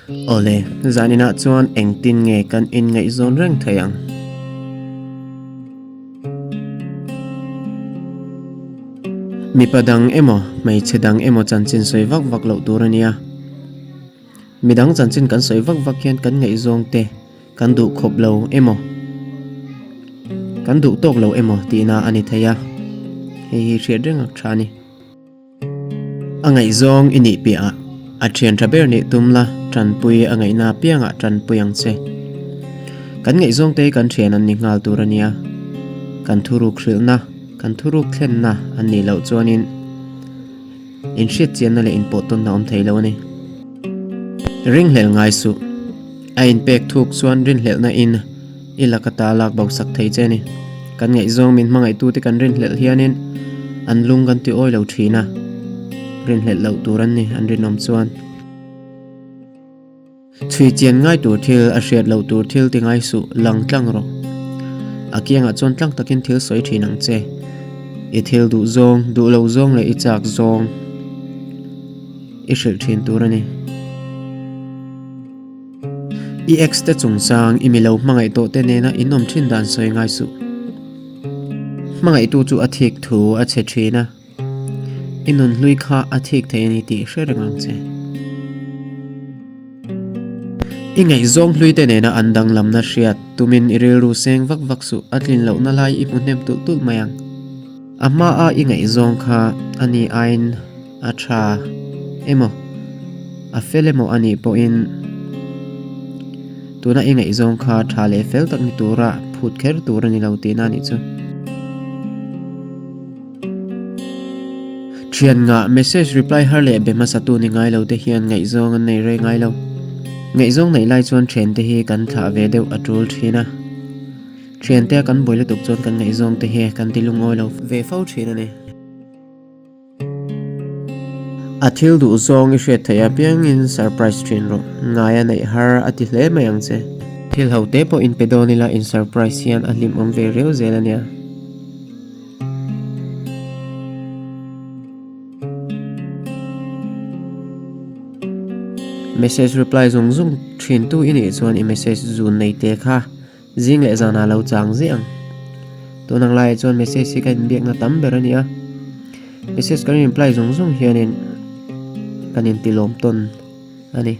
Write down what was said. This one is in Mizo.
Awle, zaninah chuan engtin nge kan inngaihzawn reng thei ang? Mipa dang emaw, hmeichhe dang emaw chanchin sawi vak vak loh tur a nia. Midang chanchin kan sawi vak vak hian kan ngaihzawng te kan duh khawp lo emaw, kan duh tawk lo emaw tihna a ni thei a, hei hi hriat reng ak tha a ni. A ngaihzawng i nih piahah a thian tha ber nih tum la, tanpui a ngaihna apiangah tanpui ang che. Kan ngaihzawng te hi kan thian an ni nghal tur a nia. Kan thuruk hrilhna, kan thuruk thlenna an nih loh chuanin inhriatchianna leh inpawhtawnna a awm thei lo a ni. Ringhlelh ngai suh. A inpek thuk chuan rinhlelhna in I laka ta lak bo sak thei che a ni. Kan ngaihzawng min hmangaihtute kan rinhlelh hianin an lung kan ti awi lo thin a, rinhlelh loh tur an ni an rinawm chuan. Chhui chian ngai tur thil, a hriat loh tur thil ti ngai suh, lang tlang rawh. A kiangah chuan tlang takin thil sawi thin ang che. I thil duh zawng, duh lo zawng leh i chak zawng i hrilh thin tur a ni. I ex te chungchang i milo hmangaih tawh te nena in awm thin dan sawi ngai suh. Hmangaihtu chu a thik thu a chhe thin a, i nun hlui kha a thik thei a ni tih hre reng ang che. I ngaihzawng hlui te nena an danglamna hriat tumin i rilru seng vak vak suh, a tlin lohna lai i hmu hnem tulh tulh mai ang. A hmaa i ngaihzawng kha a ni aiin A tha emaw, a fel emaw a nih pawhin tuna i ngaihzawng kha tha leh fel tak ni tura phut kher tur a ni lo tihna a nih chu. Thian ngah message reply har leh be hmasa tu ni ngai lo te hian ngaihzawng an nei rei ngai lo. Ngaihzawng neih lai chuan thiante hi kan thlah ve deuh a tul thin a. Thiante a kan buai lutuk chuan kan ngaihzawng te hi kan ti lungawi lo ve fo thin a ni. A thil duh zawng i hriat theih apiangin surprise thin rawh. Ngai a neih har a ti hle mai ang che. Thil ho te pawh in pe dawn ila in surprise hian a hlimawm ve riau zel a nia. Message reply zung zung thin tu i nih chuan i message zun nei te kha Zing leh zanah lo chang ziah ang. Tun ang laiah chuan message hi ka inbiakna tam ber a ni a. Message kan reply zung zung hianin kan intilawm tawn a ni.